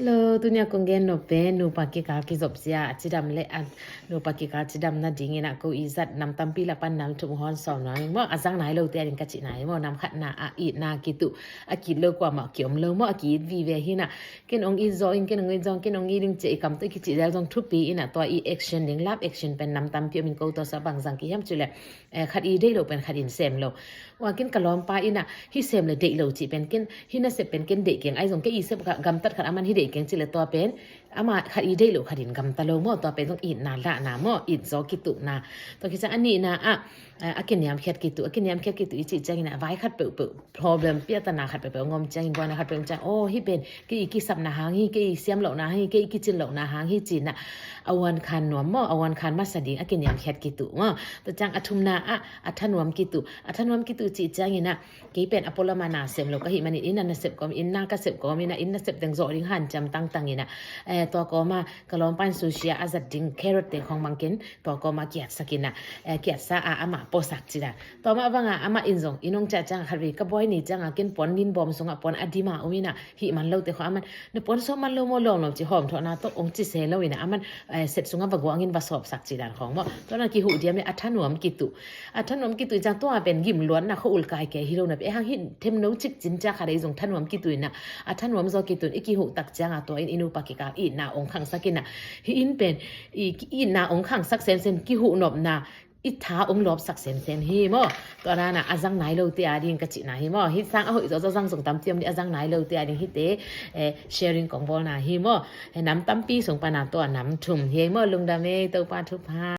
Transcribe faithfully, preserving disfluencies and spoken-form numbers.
Hello, tunia kong gen nop pen nupa kikal kizop zia a cidam le a nupa kikal cidam nadingin ah ko i zat nam tampi lak pan nam thum hong sawm nuam ing maw. A zang nai lote ading ka cih nai maw. Nam khatna ah itna kituh a ki-it lo kuamah kiom lo maw, a ki-it vive hi in ah. Ken ong it zaw ing, ken ong it zaw ing, ken ong it ing ci-a i kam tawh i kicih zel zong thupi in ah, tua i action ding, love action pen nam tampi om in, ko tawh sa bang zang kihiam cih leh, eh, khat i deih loh pen khat in sem lo. Ua ken ka lawmpa in ah hih sem le deih lo cih pen ken, hih nasep pen ken deih keng, ahi zong kei i sep kha gamtat khat aman hih deih keng cih leh tua pen amah khat i deih loh khat in gamta lo maw. Tua pen zong itna lahna maw, it zaw kituhna. Tua khit ciang a nihna ah, eh, a kiniamkhiat kituh, a kiniamkhiat kituh i cih ciangin ah vai khat peuhpeuh, problem piatana khat peuhpeuh ngom ciangin, buaina khat peuh ngom ciang, aw hih pen kei i kisapna hang hi, kei i siam lohna hang hi, kei i kicin lohna hang hi ci in ah a uankhan nuam maw, a uankhan masa ding a kiniamkhiat kituh maw. Tua ciang a thumna ah a thanuam kituh, a thanuam kituh cih ciangin ah kei pen a pualam ah na sem lo ka hih manin inn ah nasep kawm, inn na ka sep kawm in ah, inn nasep teng zawh ding hanciam tangtang in ah, eh, tua kawm ah ka lawmpa in sushi ah a zat ding carrot te khong mang ken, tua kawm ah kiatsak in ah, eh, kiatsa ah amah puasak cih dan. Tua mah bang ah amah in zong inn hong ciah ciang ah khatvei ka buai ni ciang ah ken puan nin bawm sung ah puan a dim a om in ah, hih man lote khong aman, na puan sawp man lo maw lawmlawm ci, hawmthawhna tawh ong ci se lo in ah aman, eh, set sung ah va guangin va sawpsak cih dan khong maw. Tua na kihuh diam e, a thanuam kituh. A thanuam kituh ciang tua pen gimluatna khua-ul kai kei hi lo napi, eh, hang hih themno cikcin ciang khat ei zong thanuam kituh in ah, a thanuam zaw kituh in i kihuh tak ciang ah tua in i nupa kikal itna ong khangsak in ah, hih inn pen i itna ong khangsak semsem, kihuh nopna, i tha ong lawpsak semsem hi maw. Tua dan ah a zang nai lote ading ka cihna hi maw. Hih sang a hoih zawzaw zang zong tampi om ding, a zang nai lote ading hihte, eh, sharing kong bawlna hi maw. Eh, nam tampi sung pan ah tua nam thum hi maw. Lungdam e, Topa thupha.